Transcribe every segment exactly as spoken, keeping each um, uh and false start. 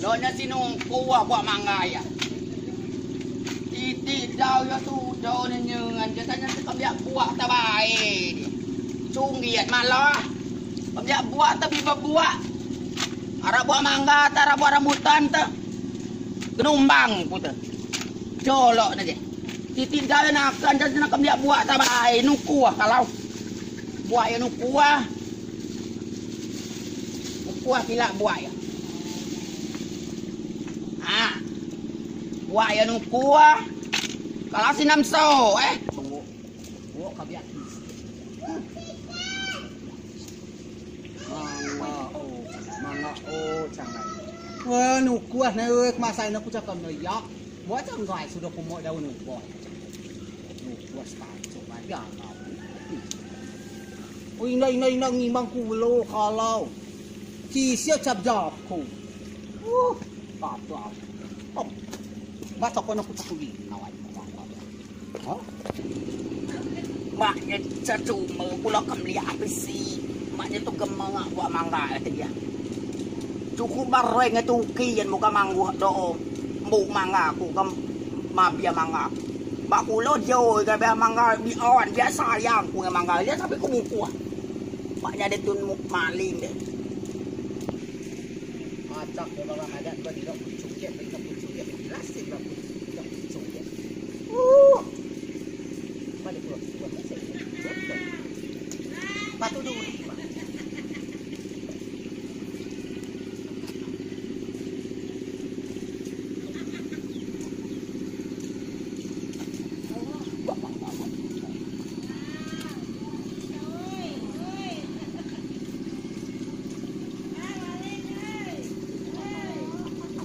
Dok ne si nungku buak mangga ya. Titik dau ya sudo ne nyen, jatanya si kemliak buak ta bae. Sungiat malah. Kemliak buak ta bi bebuak. Ara buak mangga ta, ara buak rambutan ta. Genumbang ku ta. Jolok ne je. Titik dau ya nakan, jatanya kemliak buak ta bae. Nungku kalau. Buak ya nungku. Nungku kilak buak ya. Ha. Buak ya nungku. Kalau si nam so, eh. Buak kabiak. Mangga o, mangga o, canggai. Wah, nungku ah, ne, weh, kemasan aku cakap ne, ya. Buak canggai sudo ku mok daun nungku. Nungku ah, sepacok lagi, ah, kau. Oh, ina, ina, ina, ngimang ku lo kalau. Kisah cap jaku. Uh, patuh. Oh. Masa kono ku cakuli, kawan. Hah? Mak nye cecuma kulo kemliak api si. Mak nye tu gemengak buak mangga ati dia. Cukup bareng ngetuki yen buka mangguh do. Mbuk mangga ku kem mabia mangga. Bak kulo dio ga bia mangga bi awan bia sayang ku ngen mangga dia sampai ku mukuh. Mak nye de tun mu- maling de. Acak ya bawang adat ba dilo pucung je, ba dilo pucung je, jelas sih ba pucung je. Uh. Balik pulo pucung je. Patu dulu.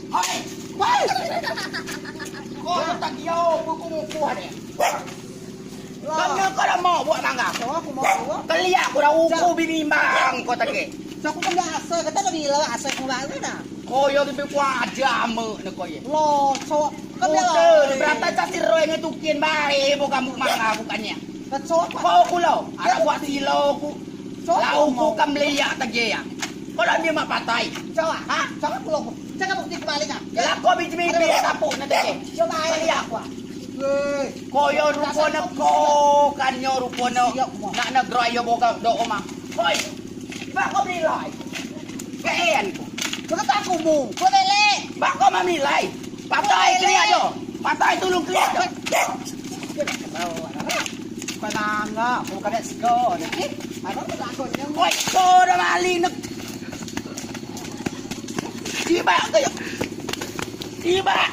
Hai, woi. Ko tak yo buku muku ade. Kau nyo ko dah mau buak mangga. Kau aku mau buak. Keliak ko dah uku bini bang ko tak ke. Cak ko dah asa kata dah bila asa ko baru dah. Ko yo lebih kuat aja ame ne ko ye. Lo, cak. Kau dah berata cak si roi nge tukin bae bukan mangga bukannya. Cak. Ko kulo, ada buat silo ku. Lau ku kam liak tak ya. Kalau dia mak patai. Cak. Ha? Cak kulo. Cak bukti kembali kan. Lah ko biji bibir sapuk ne tak ya. Coba aja aku. Weh. Ko yo rupo ne ko kan yo rupo ne. Nak negro yo boga do oma. Hoi. Bak ko bilai. Keen. Kau tak aku mu. Kau lele. Bak ko mamilai. Patai keliak jo. Patai tulung keliak jo. Kau nangga. Kau kada sego. Oi, ko dah maling ne. Tiba ke. Tiba.